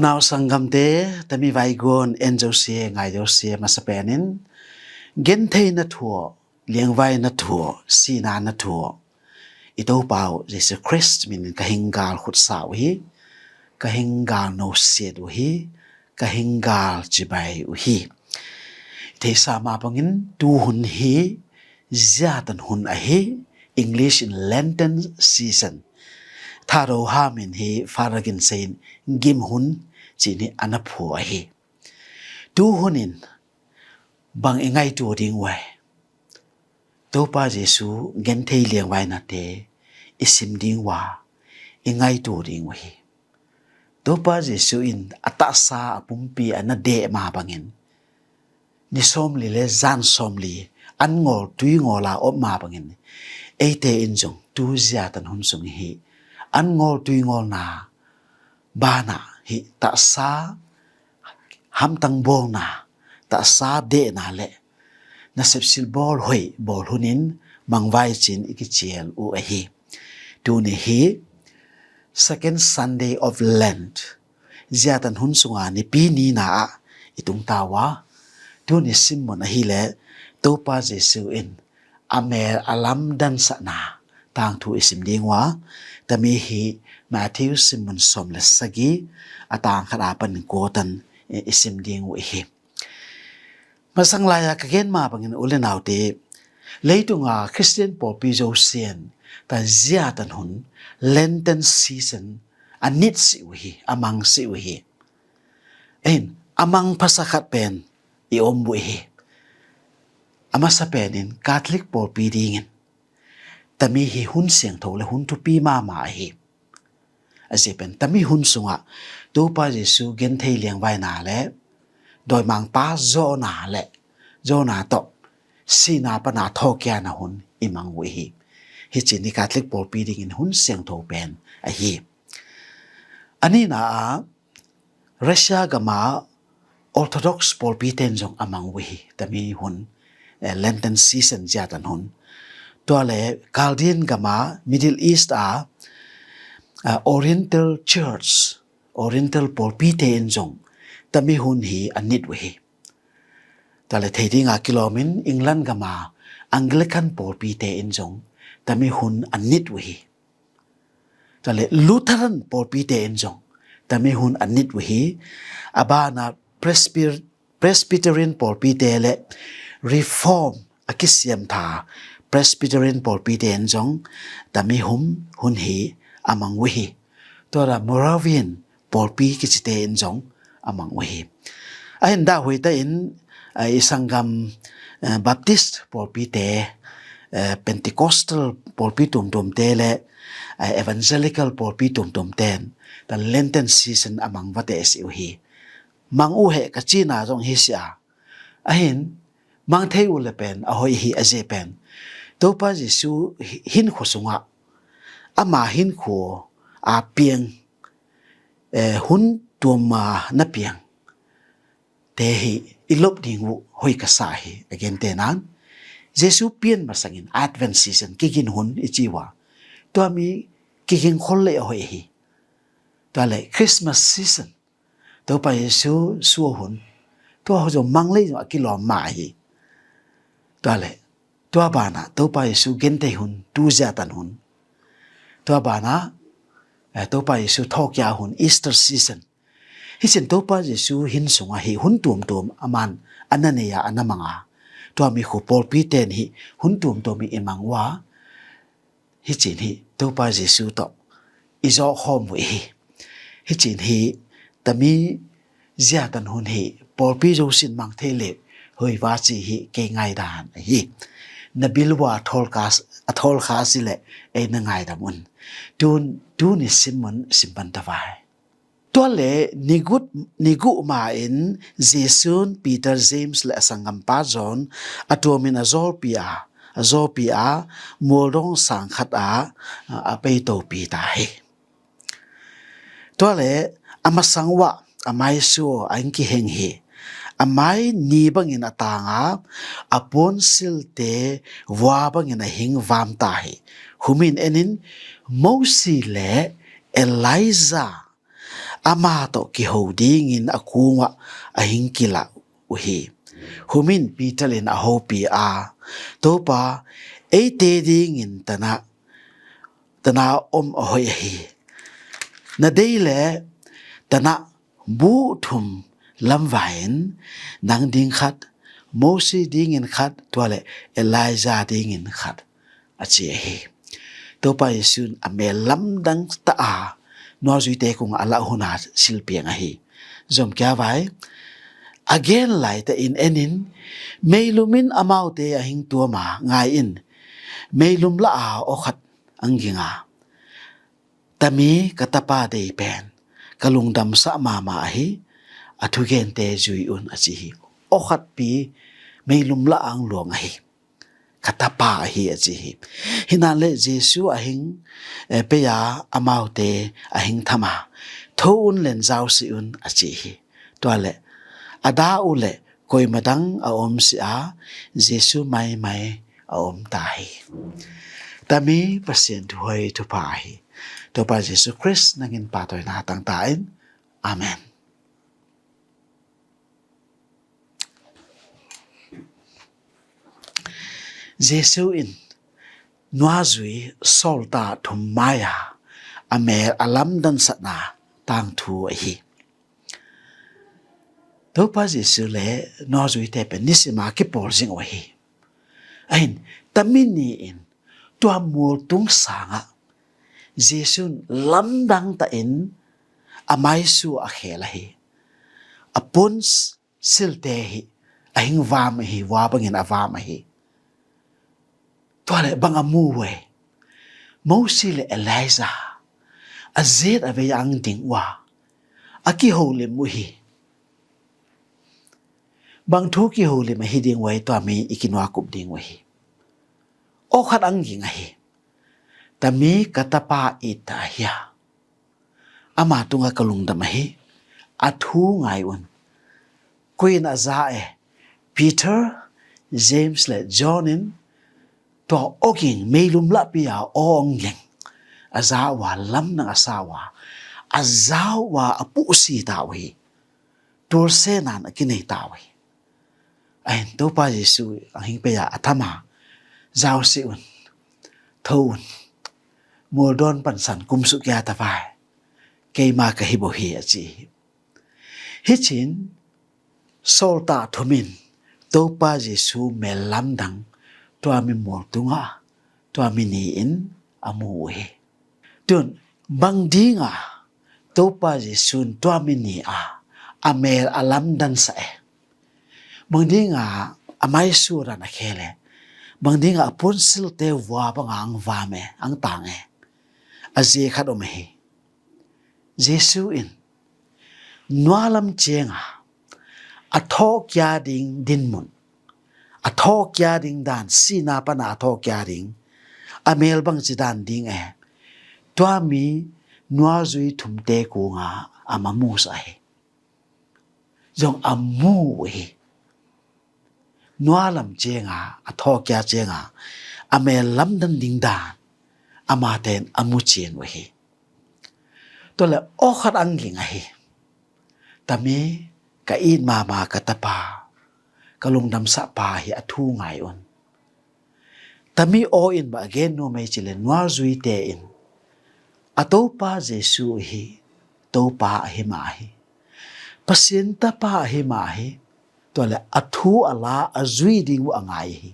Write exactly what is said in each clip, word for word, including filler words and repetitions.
Nau sanggamte, tami vaiguan en zosia, ngai zosia, masa penin gentheina thuah, liangvaina thuah, sihna thuah i Topa uh Jesu Khrist minin ka hinggal khutsa uh hi. Ka hinggal nosiat uh hi. Ka hinggal cibai uh hi. Theisa mah bangin tuhun hi ziatan hun ahi. English in Lenten season. Thado hamin hi Father Gin Sein gim hun cin hi a na phu ahi. Tuhunin bang i ngaitu ding uh hi? Topa Jesu genthei liangvainate i sim ding uh a, i ngaitu ding uh hi. Topa Jesu in a tahsa a pumpi a na deh mah bangin ni sawmli le zan sawmli an ngawl tui ngawl a om mah bangin eite in zong tu ziatan hun sung hi an ngawl tui ngawlna banah hi tahsa hamtang bawlna, tahsa dehna le nasepsil bawl hoih bawl hunin mangvai cin i kicial uh ahi. Tuni hi Second Sunday of Lent, ziatan hun sunga nipi nina ah i tungta uh a, tuni simmun ahileh Topa Jesu in a mel a lamdansahna tangthu i sim ding uh a, tami hi Matthew simmun sawm le sagih a tang khat a panin kua tan i sim ding uh hi. Masang lai-a ka gen mah bangin u le naute, leitunga Khristian pawlpi zosian ta ziatan hun, Lenten season, a nit si uh hi, a mang si uh hi. Ahin a mang phasa khat pen i om uh hi. A masa penin Catholic pawlpi dingin tami hi hun siangtho le hun thupi mahmah ahi. A zia pen tami hun sungah Topa Jesu genthei liangvaina le dawimangpa zawhna le zawhna tawh sihna pana thawkiana hun i mang uh hi. Hi cin hi Catholic pawlpi dingin hun siangtho pen ahi. A nihna ah Russia gama Orthodox pawlpi ten zong a mang uh hi, tami hun, eh, Lenten season ziatan hun. Tua le Chaldean gama Middle East a, ah, Oriental Church, Oriental pawlpi te in zong tami hun hi a nit uh hi. Tua le thei dinga kilawmin England gama Anglican pawlpi te in zong tami hun a nit uh hi. Tua le Lutheran pawlpi te in zong tami hun a nit uh hi. A bana Presbyter-, Presbyterian pawlpi te le Reform a kisiam tha Presbyterian pawlpi te in zong tami hun, hun hi a mang uh hi. Tua la Moravian pawlpi kicite in zong a mang uh hi. A hin dah huaita in, eh, i sanggam, eh, Baptist pawlpite, eh, Pentecostal pawlpi tumtumte le, eh, Evangelical pawlpi tumtumte in ta Lenten season a mang vate a si uh hi. Mang uh heh ka cina zong hi si a. A hin mang thei uh le pen a hoih hi a zia pen Topa Jesu hi-, hinkhua sungah ama hinkhua a piang, eh, hun tuam a na piang te hi i lop ding uh hoih ka sa hi. A gente nan Jesu pian masangin Advent season kigin hun i ci uh a, tua mi kigin khol le a hoih hi. Tua le Christmas season Topa Jesu suah hun, tua hun zong mang le zong a kilawm mah hi. Tua le tua bana Topa Jesu gentei hun, tu ziatan hun. Tua bana, eh, Topa Jesu thawkia hun, Easter season. Hi cin Topa Jesu hin sungah hi hun tuamtuam a man a na nei a, a na mang a. Tua mi khu pawlpi ten hi hun tuamtuam hi i mang uh a. Hi cin hi Topa Jesu tawh i zawhkhawm uh hi. Hi cin hi tami ziatan hun hi pawlpi zosin mang thei le hoih va ci hi kei ngaidan hi. Na bil uh a thawl kha, a thawl kha si le ei na ngaidam un. Tun, tuni simmun simpan ta vai. Tua le nigut, niguh ma in Jesu'n Peter, James le a sanggampa John a tuamin a zawlpi a, a zawlpi a mualdawng sang khat a, a peitopi ta hi. Tua le a masang uh ah a maisuah a hing kiheng hi. A mai ni bangin a tang a, a puansilte vua bangin a hing vam ta hi. Humin enin Mosi le Elijah ama tawh kiho dingin a kungah a hing kilah uh hi. Humin Peter in a hopih a, "Topa, eite dingin tanah, tanah om a hoih ahi. Na deih leh tanah buh thum lamvai-in, nang ding khat, Moses dingin khat, tua leh Elijah dingin khat," a ci ahi. Topa Jesu in a mel lamdang ta a, nuazuite kung a lah hun a silpiang ahi. Zom kia vai, a gen laitakin en in, meilum in amaute a hing tuam a, ngai in, meilum lah a aw khat ang ging a, "Tami ka tapa deih pen ka lungdamsah mahmah ahi, a thugente zui un," a ci hi. Aw khatpi meilum lah ang luang ahi. "Ka tapa ahi," a ci hi. Hinanleh Jesu a hing, eh, pei a, amaute a hing tham a, "Tho un leh zau sih un," a ci hi. Tua leh a dah uh leh koima dang a om si a, Jesu maimai a om ta hi. Tami Pasian thuhoih thupha ahi. Topa Jesu Khrist nangin pahtawina tang ta in. Amen. Jesu in nuazui sawltak thum mai-a a mel a lamdansatna tangthu ahi. Topa Jesu le nuazuite pen nisima kipawl zing uh ahi. Ahin, tami ni-in tua mualtung sangah Jesu in lamdang tahin a maisu a khel ahi. A pun silte hi a hing vam ahi, vua bangin a vam ahi. Tua le bang a mu uh e? Mosi le Elijah a zet a vei ang ding uh a, a kiholim uh hi. Bang thu kiholim ahi ding uh e? Tua mi i kinuakup ding uh hi. Aw khat ang ging ahi. Tami ka tapa it ta ahi a, ama tungah ka lungdam ahi, a thu ngai un. Koi in a za e? Peter, James le John in tua aw ging, meilum lahpi a aw ang ging. A za uh a lamdang a sa uh a, a za uh a, a puhsi ta uh hi. Tulsenan a kinei ta uh hi. Ahin Topa Jesu a hing pei a, a tham a, "Zau sih un, tho un, mualdawn pansan kumsuk kia ta vai, keima ka hi bo hi," a ci hi. Hicin sawltak thum in Topa Jesu mel lamdang tua mi mualtungah, tua mi ni-in a mu uh hi. Tun, bang dinga Topa Jesu in tua mi ni a a mel a lamdansah e? Bang dinga a maisu dan a khel e? Bang dinga a pun silte vua banga ang vam e, ang tang e? A zia khat om ahi. Jesu in nualam cianga a thawhkia ding dinmun, a thawhkia ding dan, sihna pana a thawhkia ding, a mel bangci dan ding e? Tua mi nuazui thumte kunga a mamusa hi. Zong a mu uh hi. Nualam cianga, a thawhkia cianga a mel lamdan ding dan amate in a mu cin uh hi. Tua le aw khat ang ging ahi. Tami ka it mahmah ka tapa, ka lungdamsah pa hi, a thu ngai un. Tami aw in bang a gen nuam ei cih le nuazuite in a Topa Jesu hi Topa ahi mah hi. Pasian tapa ahi mah hi. Tua le a thu a la, a zui ding uh a ngai hi.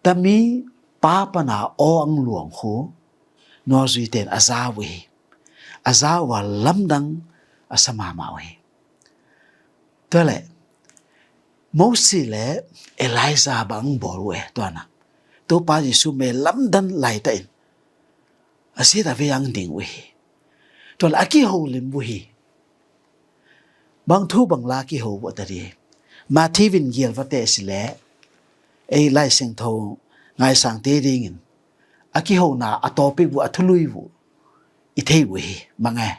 Tami pa pana aw ang luang khu nuazuite in a za uh hi. A za uh a lamdang a sa mahmah uh hi. Tua le Mosi le Elijah bang bawl uh e? Tua na Topa Jesu mel lamdan laitakin a zia ta vei ang ding uh hi. Tua le a kiholim uh hi. Bang thu bang la kiho uh a ta di? Matthew in gial va teh si le ei Lai Siangtho ngaisangte dingin a kihona a topic uh, a thului uh i thei uh hi. Mang e?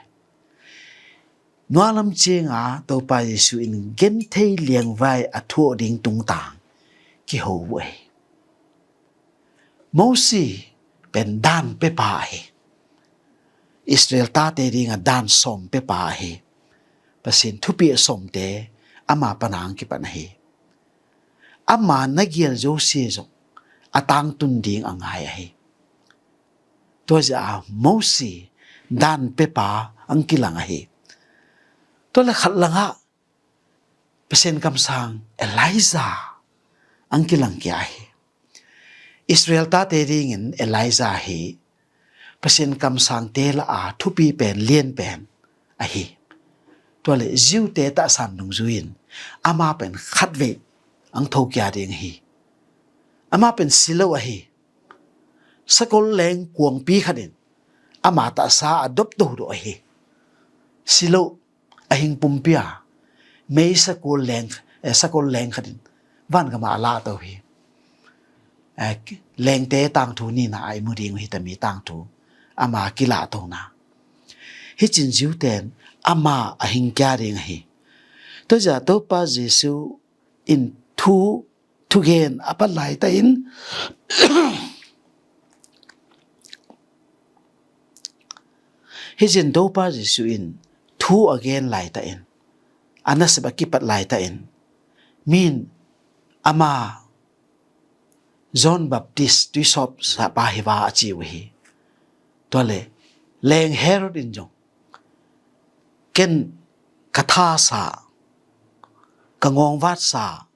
Nualam cianga Topa Jesu in genthei liangvai a thuak ding tungtang kiho uh hi. Mosi pen dan pepa ahi. Israel tate dinga dan sawm pepa ahi. Pasian thupi a sawmte ama pana ang kipan ahi. Ama na gial zosia zong a tangtun ding a ngai ahi. Tua zia Mosi dan pepa ang kilang ahi. Tua le khat langah Pasian kamsang Elijah ang kilang kia ahi. Israel tate dingin Elijah hi Pasian kamsangte la a thupi pen, lian pen ahi. Tua le Jew-te tahsan dungzui in ama pen khatvei ang thokia ding ahi. Ama pen silo ahi. Sakol leng kuangpi khatin ama tahsa a dop dodo ahi. Silo a hing pumpi a mei sakol leng, eh, sakol leng khatin vangam a lahto hi. Eh, lengte tangthu nina a i mu ding uh hi tami tangthu ama kilahtona. Hicin Jew-ten ama a hing kia ding ahi. Tua zia Topa Jesu in thu thugen a pat laita in hicin Topa Jesu in thu a gen laita in a nasep a kipat laita in min ama John Baptist tuisawp sapa hi va a ci uh hi. Tua le leng Herod in zong ken ka thasa, ka ngawngvatsa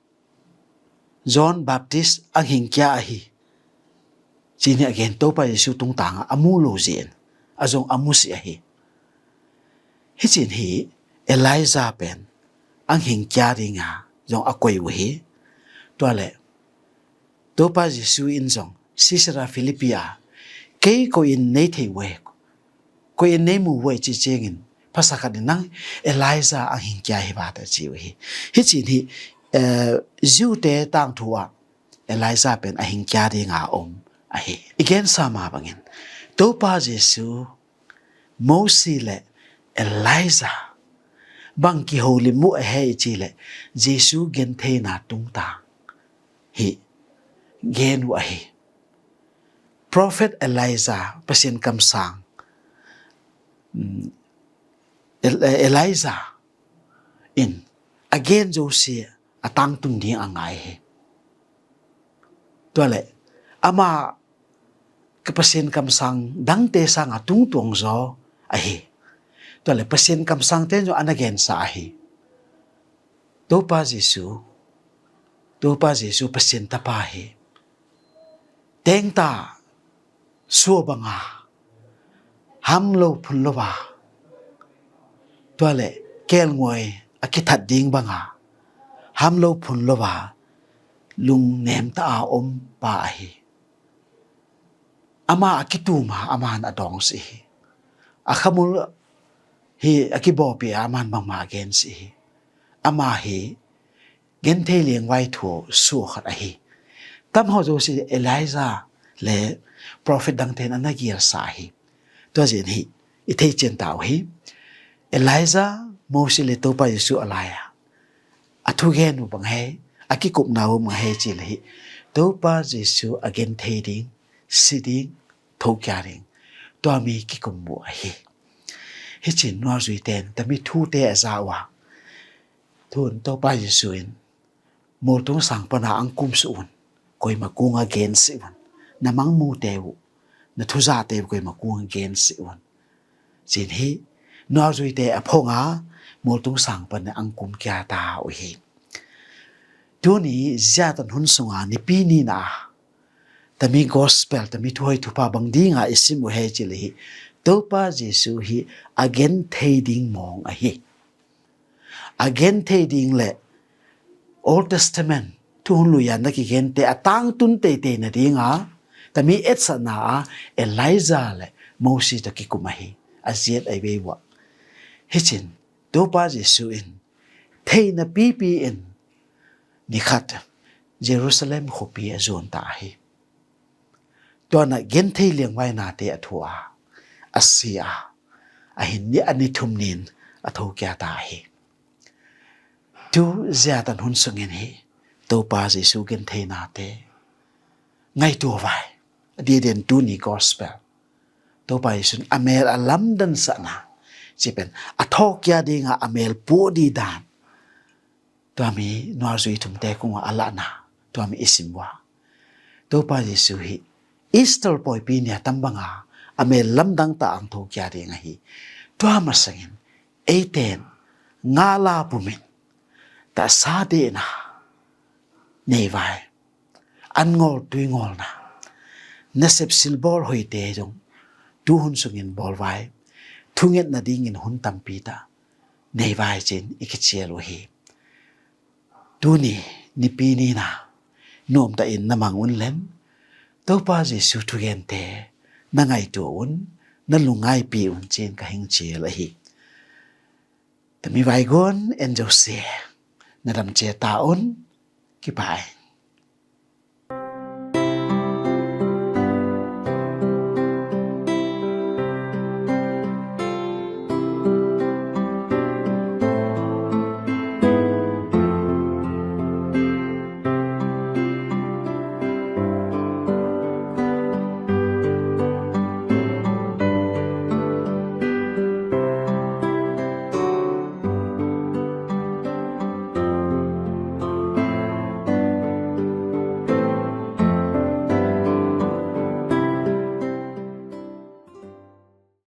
John Baptist ang hing kia ahi. Cin hi a gen Topa Jesu tungtanga a mu lo zin a zong a mu si ahi. Hicin hi Elijah pen ang hing kia dinga zong a koi uh hi. Tua le Topa Jesu in zong Caesarea Philippi a kei ko in nei thei uh hi. Ko in nei mu uh hi ci ciangin phasak khat in nang Elijah ang hing kia hi vata ci uh hi. Hicin hi, eh, Jew-te tangthu ah Elijah pen a hing kia dinga om ahi. I gensa ma bangin Topa Jesu Mosi le Elijah bang kiholim uh ahi ci le Jesu gentheina tungtang hi gen uh ahi. Prophet Elijah Pasian kamsang, mm, El-, Elijah in a gen zosia a tangtun ding a ngai hi. Tua le ama ka Pasian kamsang dangte sanga tungtuang zaw ahi. Tua le Pasian kamsangte zong a na gensa ahi. Topa Jesu, Topa Jesu Pasian tapa hi. Tengta sua banga hamlo phun lo a, tua le kelnguai a kithat ding banga hamlo phun lo a, lungnem ta a om pa ahi. Ama a kituma aman a dawng si hi. A khamul hi a kibawpi a aman bangma a gen si hi. Ama hi genthei liangvai thu sua khat ahi. Tamho zosi Elijah le prophet dangten a na gialsa ahi. Tua zin hi i thei cian ta uh hi. Elijah, Mosi le Topa Jesu a lai-a a thugen uh bang hei, a kikupna uh bang hei ci le hi. Topa Jesu a genthei ding, si ding, thokia ding, tua mi kikum uh ahi. Hicin nuazuiten tami thute a za uh a, thun Topa Jesu in multung sang pana ang kum su un, koima kunga gen si un, na mangmute uh, na thuzate uh koima kunga gen si un. Cin hi nuazuite a phonga multung sang pana ang kum kia ta uh hi. Tuni ziatan hun sunga nipi nina tami gospel, tami thuhoi thupha bang dinga i sim uh hei ci le hi. Topa Jesu hi a genthei ding mawng ahi. A genthei ding le Old Testament thuhun luian na kigente a tangtun teitei na dinga tami etsatna a Elijah le Mosi ta kikum ahi. A ziat ai vei uh a. Hicin Topa Jesu in theina pipi in nikhat Jerusalem khuapi a zuan ta ahi. Tuana genthei liangvainate a thu a, a si a, a hin ni a ni thum nin a thokia ta ahi. Tu ziatan hun sungin hi Topa Jesu gentheinate ngaitua vai. A diden tuni gospel Topa Jesuh in a mel a lamdansahna, ci pen a thawhkia dinga a mel puah dih dan, tua mi nuazui thumte kungah a lahna, tua mi i sim uh a. Topa Jesuh hi Easter pawipi ni a tambanga a mel lamdang ta ang thawhkia ding ahi. Tua masangin eite in nga la pumin, tahsa dehna nei vai, an ngawl tui ngawlna, nasep silbawl hoihte zong tuhun sungin bawl vai, thungetna dingin hun tampi ta nei vai ci-in i kicial uh hi. Tuni nipi nina nuamtah in na mang un len, Topa Jesuh thugente na ngaihtuah un, na lungngaipi un ci-in ka hing cial ahi. Tami vaigun en zo se, na dam cia ta un. Kipai.